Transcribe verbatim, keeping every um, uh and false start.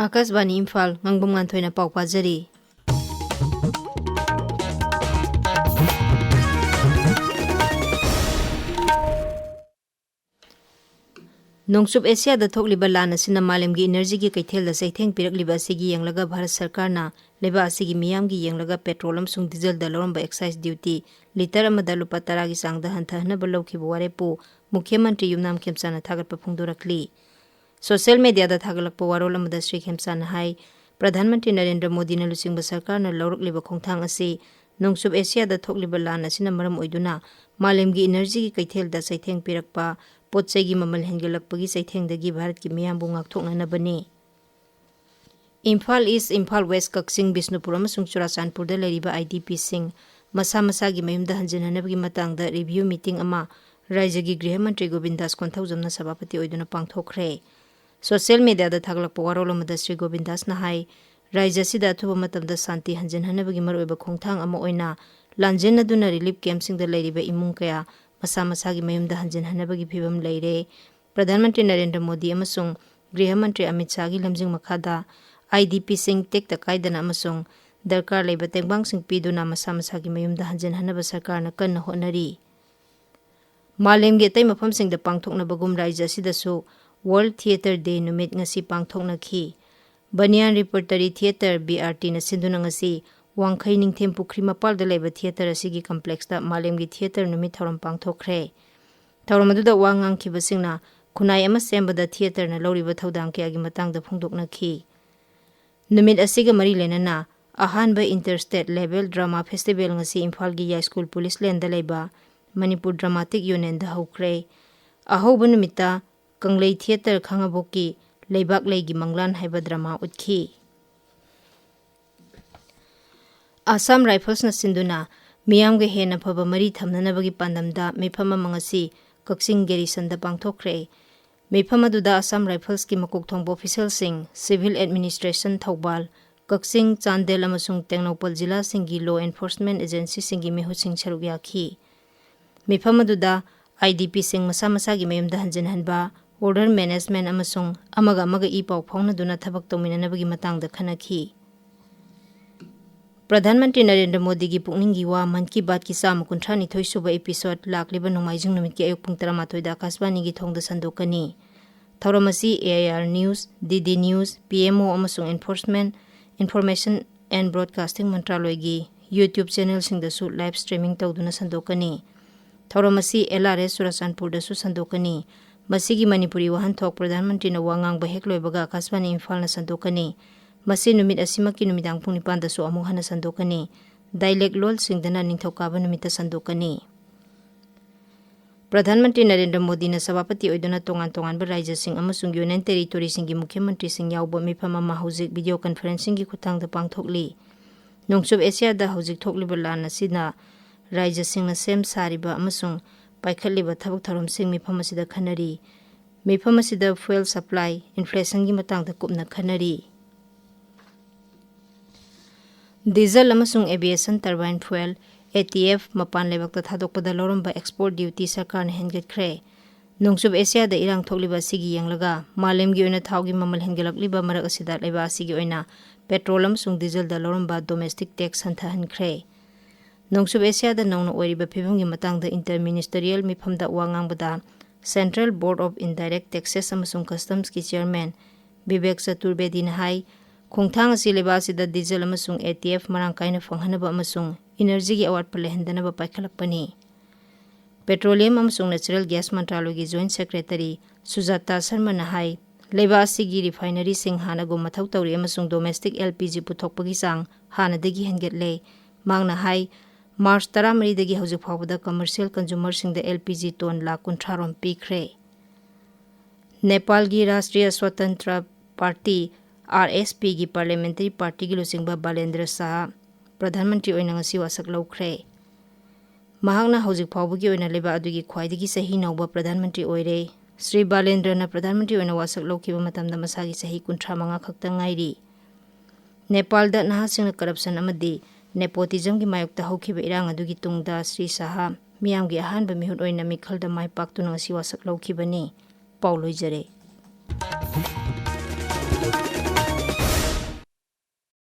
ꯑꯥꯀꯥꯁꯕꯥꯅꯤ ꯏꯝꯐꯥꯜ, ꯉꯥꯡꯕꯝ ꯉꯥꯟꯊꯣꯏꯅ ꯄꯥꯎ ꯄꯥꯖꯔꯤ꯫ ꯅꯣꯡꯆꯨꯞ ꯑꯦꯁꯤꯌꯥꯗ ꯊꯣꯛꯂꯤꯕ ꯂꯥꯟ ꯑꯁꯤꯅ ꯃꯥꯂꯦꯝꯒꯤ ꯏꯅꯔꯖꯤꯒꯤ ꯀꯩꯊꯦꯜꯗ ꯆꯩꯊꯦꯡ ꯄꯤꯔꯛꯂꯤꯕ ꯑꯁꯤꯒꯤ ꯌꯦꯡꯂꯒ ꯚꯥꯔꯠ ꯁꯔꯀꯥꯔꯅ ꯂꯩꯕꯥꯛ ꯑꯁꯤꯒꯤ ꯃꯤꯌꯥꯝꯒꯤ ꯌꯦꯡꯂꯒ ꯄꯦꯇ꯭ꯔꯣꯜ ꯑꯃꯁꯨꯡ ꯗꯤꯖꯜꯗ ꯂꯧꯔꯝꯕ ꯑꯦꯛꯁꯥꯏꯖ ꯗ꯭ꯌꯨꯇꯤ ꯂꯤꯇꯔ ꯑꯃꯗ ꯂꯨꯄꯥ ꯇꯔꯥꯒꯤ ꯆꯥꯡꯗ ꯍꯟꯊꯍꯟꯅꯕ ꯂꯧꯈꯤꯕ ꯋꯥꯔꯦꯞꯄꯨ ꯃꯨꯈ꯭ꯌ ꯃꯟꯇ꯭ꯔꯤ ꯌꯨꯝꯅꯥꯝ ꯈꯦꯝꯆꯥꯟꯅ ꯊꯥꯒꯠꯄ ꯐꯣꯡꯗꯣꯔꯛꯂꯤ꯫ ꯁꯣꯁꯤꯌꯦꯜ ꯃꯦꯗꯤꯌꯥꯗ ꯊꯥꯒꯠꯂꯛꯄ ꯋꯥꯔꯣꯜ ꯑꯃꯗ ꯁ꯭ꯔꯤ ꯈꯦꯝꯆꯥꯟꯅ ꯍꯥꯏ, ꯄ꯭ꯔꯙꯥꯟ ꯃꯟꯇ꯭ꯔꯤ ꯅꯔꯦꯟꯗ꯭ꯔ ꯃꯣꯗꯤꯅ ꯂꯨꯆꯤꯡꯕ ꯁꯔꯀꯥꯔꯅ ꯂꯧꯔꯛꯂꯤꯕ ꯈꯣꯡꯊꯥꯡ ꯑꯁꯤ ꯅꯣꯡꯆꯨꯞ ꯑꯦꯁꯤꯌꯥꯗ ꯊꯣꯛꯂꯤꯕ ꯂꯥꯟ ꯑꯁꯤꯅ ꯃꯔꯝ ꯑꯣꯏꯗꯨꯅ ꯃꯥꯂꯦꯝꯒꯤ ꯏꯅꯔꯖꯤꯒꯤ ꯀꯩꯊꯦꯜꯗ ꯆꯩꯊꯦꯡ ꯄꯤꯔꯛꯄ, ꯄꯣꯠ ꯆꯩꯒꯤ ꯃꯃꯜ ꯍꯦꯟꯒꯠꯂꯛꯄꯒꯤ ꯆꯩꯊꯦꯡꯗꯒꯤ ꯚꯥꯔꯠꯀꯤ ꯃꯤꯌꯥꯝꯕꯨ ꯉꯥꯛꯊꯣꯛꯅꯅꯕꯅꯤ꯫ ꯏꯝꯐꯥꯜ ꯏꯁ, ꯏꯝꯐꯥꯜ ꯋꯦꯁ, ꯀꯛꯆꯤꯡ, ꯕꯤꯁꯅꯨꯄꯨꯔ ꯑꯃꯁꯨꯡ ꯆꯨꯔꯥꯆꯥꯟꯄꯨꯔꯗ ꯂꯩꯔꯤꯕ ꯑꯥꯏ ꯗꯤ ꯄꯤꯁꯤꯡ ꯃꯁꯥ ꯃꯁꯥꯒꯤ ꯃꯌꯨꯝꯗ ꯍꯟꯖꯤꯟꯍꯟꯅꯕꯒꯤ ꯃꯇꯥꯡꯗ ꯔꯤꯚꯤꯌꯨ ꯃꯤꯇꯤꯡ ꯑꯃ ꯔꯥꯖ꯭ꯌꯒꯤ ꯒ꯭ꯔꯤꯍ ꯃꯟꯇ꯭ꯔꯤ ꯒꯣꯕꯤꯟꯗꯥꯁ ꯀꯣꯟꯊꯧꯖꯝꯅ ꯁꯚꯥꯄꯇꯤ ꯑꯣꯏꯗꯨꯅ ꯄꯥꯡꯊꯣꯛꯈ꯭ꯔꯦ꯫ ꯁꯣꯁꯤꯌꯦꯜ ꯃꯦꯗꯤꯌꯥꯗ ꯊꯥꯒꯠꯂꯛꯄ ꯋꯥꯔꯣꯜ ꯑꯃꯗ ꯁ꯭ꯔꯤ ꯒꯣꯕꯤꯟꯗꯥꯁꯅ ꯍꯥꯏ, ꯔꯥꯖ꯭ꯌ ꯑꯁꯤꯗ ꯑꯊꯨꯕ ꯃꯇꯝꯗ ꯁꯥꯟꯇꯤ ꯍꯟꯖꯤꯟꯍꯟꯅꯕꯒꯤ ꯃꯔꯨꯑꯣꯏꯕ ꯈꯣꯡꯊꯥꯡ ꯑꯃ ꯑꯣꯏꯅ ꯂꯥꯟꯖꯦꯟꯅꯗꯨꯅ ꯔꯤꯂꯤꯐ ꯀꯦꯝꯞꯁꯤꯡꯗ ꯂꯩꯔꯤꯕ ꯏꯃꯨꯡ ꯀꯌꯥ ꯃꯁꯥ ꯃꯁꯥꯒꯤ ꯃꯌꯨꯝꯗ ꯍꯟꯖꯤꯟꯍꯟꯅꯕꯒꯤ ꯐꯤꯚꯝ ꯂꯩꯔꯦ꯫ ꯄ꯭ꯔꯙꯥꯟ ꯃꯟꯇ꯭ꯔꯤ ꯅꯔꯦꯟꯗ꯭ꯔ ꯃꯣꯗꯤ ꯑꯃꯁꯨꯡ ꯒ꯭ꯔꯤꯍ ꯃꯟꯇ꯭ꯔꯤ ꯑꯃꯤꯠ ꯁꯥꯍꯒꯤ ꯂꯝꯖꯤꯡ ꯃꯈꯥꯗ ꯑꯥꯏ ꯗꯤ ꯄꯤꯁꯤꯡ ꯇꯦꯛꯇ ꯀꯥꯏꯗꯅ ꯑꯃꯁꯨꯡ ꯗꯔꯀꯥꯔ ꯂꯩꯕ ꯇꯦꯡꯕꯥꯡꯁꯤꯡ ꯄꯤꯗꯨꯅ ꯃꯁꯥ ꯃꯁꯥꯒꯤ ꯃꯌꯨꯝꯗ ꯍꯟꯖꯤꯟꯍꯟꯅꯕ ꯁꯔꯀꯥꯔꯅ ꯀꯟꯅ ꯍꯣꯠꯅꯔꯤ꯫ ꯃꯥꯂꯦꯝꯒꯤ ꯑꯇꯩ ꯃꯐꯝꯁꯤꯡꯗ ꯄꯥꯡꯊꯣꯛꯅꯕꯒꯨꯝ ꯔꯥꯖ꯭ꯌ ꯑꯁꯤꯗꯁꯨ World Theatre Day ꯅꯨꯃꯤꯠ ꯉꯁꯤ ꯄꯥꯡꯊꯣꯛꯅꯈꯤ꯫ ꯕꯅꯤꯌꯥꯟ ꯔꯤꯄꯔꯇꯔꯤ ꯊꯤꯌꯦꯇꯔ, ꯕꯤ ꯑꯥꯔ ꯇꯤꯅ ꯁꯤꯟꯗꯨꯅ ꯉꯁꯤ ꯋꯥꯡꯈꯩ ꯅꯤꯡꯊꯦꯝ ꯄꯨꯈ꯭ꯔꯤ ꯃꯄꯥꯜꯗ ꯂꯩꯕ ꯊꯤꯌꯦꯇꯔ ꯑꯁꯤꯒꯤ ꯀꯝꯄ꯭ꯂꯦꯛꯁꯇ ꯃꯥꯂꯦꯝꯒꯤ ꯊꯤꯌꯦꯇꯔ ꯅꯨꯃꯤꯠ ꯊꯧꯔꯝ ꯄꯥꯡꯊꯣꯛꯈ꯭ꯔꯦ꯫ ꯊꯧꯔꯝ ꯑꯗꯨꯗ ꯋꯥ ꯉꯥꯡꯈꯤꯕꯁꯤꯡꯅ ꯈꯨꯟꯅꯥꯏ ꯑꯃ ꯁꯦꯝꯕꯗ ꯊꯤꯌꯦꯇꯔꯅ ꯂꯧꯔꯤꯕ ꯊꯧꯗꯥꯡ ꯀꯌꯥꯒꯤ ꯃꯇꯥꯡꯗ ꯐꯣꯡꯗꯣꯛꯅꯈꯤ꯫ ꯅꯨꯃꯤꯠ ꯑꯁꯤꯒ ꯃꯔꯤ ꯂꯩꯅꯅ ꯑꯍꯥꯟꯕ inter state level drama festival ꯉꯁꯤ ꯏꯝꯐꯥꯜꯒꯤ ꯌꯥꯏꯁ꯭ꯀꯨꯜ ꯄꯨꯂꯤꯁ ꯂꯦꯟꯗ ꯂꯩꯕ ꯃꯅꯤꯄꯨꯔ ꯗ꯭ꯔꯃꯥꯇꯤꯛ ꯌꯨꯅꯤꯌꯟꯗ ꯍꯧꯈ꯭ꯔꯦ꯫ ꯑꯍꯧꯕ ꯅꯨꯃꯤꯠꯇ ꯀꯪꯂꯩ ꯊꯤꯌꯦꯇꯔ ꯈꯥꯉꯕꯣꯛꯀꯤ ꯂꯩꯕꯥꯛ ꯂꯩꯒꯤ ꯃꯪꯂꯥꯟ ꯍꯥꯏꯕ ꯗ꯭ꯔꯃꯥ ꯎꯠꯈꯤ꯫ ꯑꯁꯥꯝ ꯔꯥꯏꯐꯜꯁꯅ ꯁꯤꯟꯗꯨꯅ ꯃꯤꯌꯥꯝꯒ ꯍꯦꯟꯅ ꯐꯕ ꯃꯔꯤ ꯊꯝꯅꯅꯕꯒꯤ ꯄꯥꯟꯗꯝꯗ ꯃꯤꯐꯝ ꯑꯃ ꯉꯁꯤ ꯀꯛꯆꯤꯡ ꯒꯦꯔꯤꯁꯟꯗ ꯄꯥꯡꯊꯣꯛꯈ꯭ꯔꯦ꯫ ꯃꯤꯐꯝ ꯑꯗꯨꯗ ꯑꯁꯥꯝ ꯔꯥꯏꯐꯜꯁꯀꯤ ꯃꯀꯣꯛ ꯊꯣꯡꯕ ꯑꯣꯐꯤꯁꯤꯌꯦꯜꯁꯤꯡ, ꯁꯤꯚꯤꯜ ꯑꯦꯗꯃꯤꯅꯤꯁꯇ꯭ꯔꯦꯁꯟ ꯊꯧꯕꯥꯜ, ꯀꯛꯆꯤꯡ, ꯆꯥꯟꯗꯦꯜ ꯑꯃꯁꯨꯡ ꯇꯦꯡꯅꯧꯄꯜ ꯖꯤꯂꯥꯁꯤꯡꯒꯤ ꯂꯣ ꯑꯦꯟꯐꯣꯔꯁꯃꯦꯟ ꯑꯦꯖꯦꯟꯁꯤꯁꯤꯡꯒꯤ ꯃꯤꯍꯨꯠꯁꯤꯡ ꯁꯔꯨꯛ ꯌꯥꯈꯤ꯫ ꯃꯤꯐꯝ ꯑꯗꯨꯗ ꯑꯥꯏ ꯗꯤ ꯄꯤꯁꯤꯡ ꯃꯁꯥ ꯃꯁꯥꯒꯤ ꯃꯌꯨꯝꯗ ꯍꯟꯖꯤꯟꯍꯟꯕ, order management ꯑꯃꯁꯨꯡ ꯑꯃꯒ ꯑꯃꯒ ꯏ ꯄꯥꯎ ꯐꯥꯎꯅꯗꯨꯅ ꯊꯕꯛ ꯇꯧꯃꯤꯟꯅꯅꯕꯒꯤ ꯃꯇꯥꯡꯗ ꯈꯟꯅꯈꯤ꯫ ꯄ꯭ꯔꯙꯥꯟ ꯃꯟꯇ꯭ꯔꯤ ꯅꯔꯦꯟꯗ꯭ꯔ ꯃꯣꯗꯤꯒꯤ ꯄꯨꯛꯅꯤꯡꯒꯤ ꯋꯥ ꯃꯟ ꯀꯤ ꯕꯥꯠꯀꯤ ꯆꯥꯝꯃ ꯀꯨꯟꯊ꯭ꯔꯥ ꯅꯤꯊꯣꯏ ꯁꯨꯕ episode ꯂꯥꯛꯂꯤꯕ ꯅꯣꯡꯃꯥꯏꯖꯤꯡ ꯅꯨꯃꯤꯠꯀꯤ ꯑꯌꯨꯛ ꯄꯨꯡ ꯇꯔꯥꯃꯥꯊꯣꯏꯗ ꯑꯀꯥꯁꯕꯥꯅꯤꯒꯤ ꯊꯣꯡꯗ ꯁꯟꯗꯣꯛꯀꯅꯤ꯫ ꯊꯧꯔꯝ ꯑꯁꯤ A I R News, D D News, P M O ꯑꯃꯁꯨꯡ Enforcement, Information and Broadcasting ꯃꯟꯇ꯭ꯔꯥꯂꯣꯏꯒꯤ YouTube channelꯁꯤꯡꯗꯁꯨ live streaming ꯇꯧꯗꯨꯅ ꯁꯟꯗꯣꯛꯀꯅꯤ꯫ ꯊꯧꯔꯝ ꯑꯁꯤ L R S ꯆꯨꯔꯥꯆꯥꯟꯄꯨꯔꯗꯁꯨ ꯁꯟꯗꯣꯛꯀꯅꯤ꯫ ꯃꯁꯤꯒꯤ ꯃꯅꯤꯄꯨꯔꯤ ꯋꯥꯍꯟꯊꯣꯛ ꯄ꯭ꯔꯙꯥꯟ ꯃꯟꯇ꯭ꯔꯤꯅ ꯋꯥ ꯉꯥꯡꯕ ꯍꯦꯛ ꯂꯣꯏꯕꯒ ꯑꯀꯥꯁꯕꯥꯅꯤ ꯏꯝꯐꯥꯜꯅ ꯁꯟꯗꯣꯛꯀꯅꯤ꯫ ꯃꯁꯤ ꯅꯨꯃꯤꯠ ꯑꯁꯤꯃꯛꯀꯤ ꯅꯨꯃꯤꯗꯥꯡ ꯄꯨꯡ ꯅꯤꯄꯥꯟꯗꯁꯨ ꯑꯃꯨꯛ ꯍꯟꯅ ꯁꯟꯗꯣꯛꯀꯅꯤ꯫ Dialect ꯂꯣꯜꯁꯤꯡꯗꯅ ꯅꯤꯡꯊꯧꯀꯥꯕ ꯅꯨꯃꯤꯠꯇ ꯁꯟꯗꯣꯛꯀꯅꯤ꯫ ꯄ꯭ꯔꯙꯥꯟ ꯃꯟꯇ꯭ꯔꯤ ꯅꯔꯦꯟꯗ꯭ꯔ ꯃꯣꯗꯤꯅ ꯁꯚꯥꯄꯇꯤ ꯑꯣꯏꯗꯨꯅ ꯇꯣꯉꯥꯟ ꯇꯣꯉꯥꯟꯕ ꯔꯥꯖ꯭ꯌꯁꯤꯡ ꯑꯃꯁꯨꯡ ꯌꯨꯅꯤꯌꯟ ꯇꯦꯔꯤꯇꯣꯔꯤꯁꯤꯡꯒꯤ ꯃꯨꯈ꯭ꯌ ꯃꯟꯇ꯭ꯔꯤꯁꯤꯡ ꯌꯥꯎꯕ ꯃꯤꯐꯝ ꯑꯃ ꯍꯧꯖꯤꯛ video conferencingꯒꯤ ꯈꯨꯠꯊꯥꯡꯗ ꯄꯥꯡꯊꯣꯛꯂꯤ꯫ ꯅꯣꯡꯆꯨꯞ ꯑꯦꯁꯤꯌꯥꯗ ꯍꯧꯖꯤꯛ ꯊꯣꯛꯂꯤꯕ ꯂꯥꯟ ꯑꯁꯤꯅ ꯔꯥꯖ꯭ꯌꯁꯤꯡꯅ ꯁꯦꯝ ꯁꯥꯔꯤꯕ ꯑꯃꯁꯨꯡ ꯄꯥꯏꯈꯠꯂꯤꯕ ꯊꯕꯛ ꯊꯧꯔꯝꯁꯤꯡ ꯃꯤꯐꯝ ꯑꯁꯤꯗ ꯈꯟꯅꯔꯤ꯫ ꯃꯤꯐꯝ ꯑꯁꯤꯗ fuel supply, inflationꯒꯤ ꯃꯇꯥꯡꯗ ꯀꯨꯞꯅ ꯈꯟꯅꯔꯤ꯫ ꯗꯤꯖꯜ ꯑꯃꯁꯨꯡ aviation turbine fuel, A T F, ꯃꯄꯥꯟ ꯂꯩꯕꯥꯛꯇ ꯊꯥꯗꯣꯛꯄꯗ ꯂꯧꯔꯝꯕ export duty ꯁꯔꯀꯥꯔꯅ ꯍꯦꯟꯒꯠꯈ꯭ꯔꯦ꯫ ꯅꯣꯡꯆꯨꯞ ꯑꯦꯁꯤꯌꯥꯗ ꯏꯔꯥꯡ ꯊꯣꯛꯂꯤꯕ ꯑꯁꯤꯒꯤ ꯌꯦꯡꯂꯒ, ꯃꯥꯂꯦꯝꯒꯤ ꯑꯣꯏꯅ ꯊꯥꯎꯒꯤ ꯃꯃꯜ ꯍꯦꯟꯒꯠꯂꯛꯂꯤꯕ ꯃꯔꯛ ꯑꯁꯤꯗ ꯂꯩꯕꯥꯛ ꯑꯁꯤꯒꯤ ꯑꯣꯏꯅ petrol ꯑꯃꯁꯨꯡ ꯗꯤꯖꯜꯗ ꯂꯧꯔꯝꯕ domestic tax ꯍꯟꯊꯍꯟꯈ꯭ꯔꯦ꯫ ꯅꯣꯡꯆꯨꯞ ꯑꯦꯁꯤꯌꯥꯗ ꯅꯧꯅ ꯑꯣꯏꯔꯤꯕ ꯐꯤꯕꯝꯒꯤ ꯃꯇꯥꯡꯗ inter ministerial ꯃꯤꯐꯝꯗ ꯋꯥ ꯉꯥꯡꯕꯗ Central Board of Indirect Taxes ꯑꯃꯁꯨꯡ Customsꯀꯤ chairman ꯕꯤꯕꯦꯛ ꯆꯇꯨꯔꯕꯦꯗꯤꯅ ꯍꯥꯏ, ꯈꯣꯡꯊꯥꯡ ꯑꯁꯤ ꯂꯩꯕꯥꯛ ꯑꯁꯤꯗ ꯗꯤꯖꯜ ꯑꯃꯁꯨꯡ A T F ꯃꯔꯥꯡ ꯀꯥꯏꯅ ꯐꯪꯍꯟꯅꯕ ꯑꯃꯁꯨꯡ energyꯒꯤ ꯑꯋꯥꯠꯄ ꯂꯩꯍꯟꯗꯅꯕ ꯄꯥꯏꯈꯠꯂꯛꯄꯅꯤ꯫ Petroleum ꯑꯃꯁꯨꯡ Natural Gas ꯃꯟꯇ꯭ꯔꯥꯂꯣꯏꯒꯤ joint secretary ꯁꯨꯖꯥꯇꯥ ꯁꯔꯃꯅ ꯍꯥꯏ, ꯂꯩꯕꯥꯛ ꯑꯁꯤꯒꯤ refineryꯁꯤꯡ ꯍꯥꯟꯅꯒꯨꯝ ꯃꯊꯧ ꯇꯧꯔꯤ ꯑꯃꯁꯨꯡ domestic L P G ꯄꯨꯊꯣꯛꯄꯒꯤ ꯆꯥꯡ ꯍꯥꯟꯅꯗꯒꯤ ꯍꯦꯟꯒꯠꯂꯦ꯫ ꯃꯍꯥꯛꯅ ꯍꯥꯏ, March ꯇꯔꯥꯃꯔꯤꯗꯒꯤ ꯍꯧꯖꯤꯛ ꯐꯥꯎꯕꯗ commercial consumerꯁꯤꯡꯗ L P G ton lakh ꯀꯨꯟꯊ꯭ꯔꯥ ꯔꯣꯝ ꯄꯤꯈ꯭ꯔꯦ꯫ ꯅꯦꯄꯥꯜꯒꯤ ꯔꯥꯁꯇ꯭ꯔꯤꯌ ꯁ꯭ꯋꯥꯇꯟꯇ꯭ꯔ ꯄꯥꯔꯇꯤ, R S Pꯒꯤ parliamentary partyꯒꯤ ꯂꯨꯆꯤꯡꯕ ꯕꯥꯂꯦꯟꯗ꯭ꯔ ꯁꯥꯍ ꯄ꯭ꯔꯙꯥꯟ ꯃꯟꯇ꯭ꯔꯤ ꯑꯣꯏꯅ ꯉꯁꯤ ꯋꯥꯁꯛ ꯂꯧꯈ꯭ꯔꯦ꯫ ꯃꯍꯥꯛꯅ ꯍꯧꯖꯤꯛ ꯐꯥꯎꯕꯒꯤ ꯑꯣꯏꯅ ꯂꯩꯕꯥꯛ ꯑꯗꯨꯒꯤ ꯈ꯭ꯋꯥꯏꯗꯒꯤ ꯆꯍꯤ ꯅꯧꯕ ꯄ꯭ꯔꯙꯥꯟ ꯃꯟꯇ꯭ꯔꯤ ꯑꯣꯏꯔꯦ꯫ ꯁ꯭ꯔꯤ ꯕꯥꯂꯦꯟꯗ꯭ꯔꯅ ꯄ꯭ꯔꯙꯥꯟ ꯃꯟꯇ꯭ꯔꯤ ꯑꯣꯏꯅ ꯋꯥꯁꯛ ꯂꯧꯈꯤꯕ ꯃꯇꯝꯗ ꯃꯁꯥꯒꯤ ꯆꯍꯤ ꯀꯨꯟꯊ꯭ꯔꯥ ꯃꯉꯥ ꯈꯛꯇ ꯉꯥꯏꯔꯤ꯫ ꯅꯦꯄꯥꯜꯗ ꯅꯍꯥꯁꯤꯡꯅ corruption ꯑꯃꯗꯤ nepotismꯒꯤ ꯃꯥꯌꯣꯛꯇ ꯍꯧꯈꯤꯕ ꯏꯔꯥꯡ ꯑꯗꯨꯒꯤ ꯇꯨꯡꯗ ꯁ꯭ꯔꯤ ꯁꯥꯍ ꯃꯤꯌꯥꯝꯒꯤ ꯑꯍꯥꯟꯕ ꯃꯤꯍꯨꯠ ꯑꯣꯏꯅ ꯃꯤꯈꯜꯗ ꯃꯥꯏ ꯄꯥꯛꯇꯨꯅ ꯉꯁꯤ ꯋꯥꯁꯛ ꯂꯧꯈꯤꯕꯅꯤ꯫ ꯄꯥꯎ ꯂꯣꯏꯖꯔꯦ꯫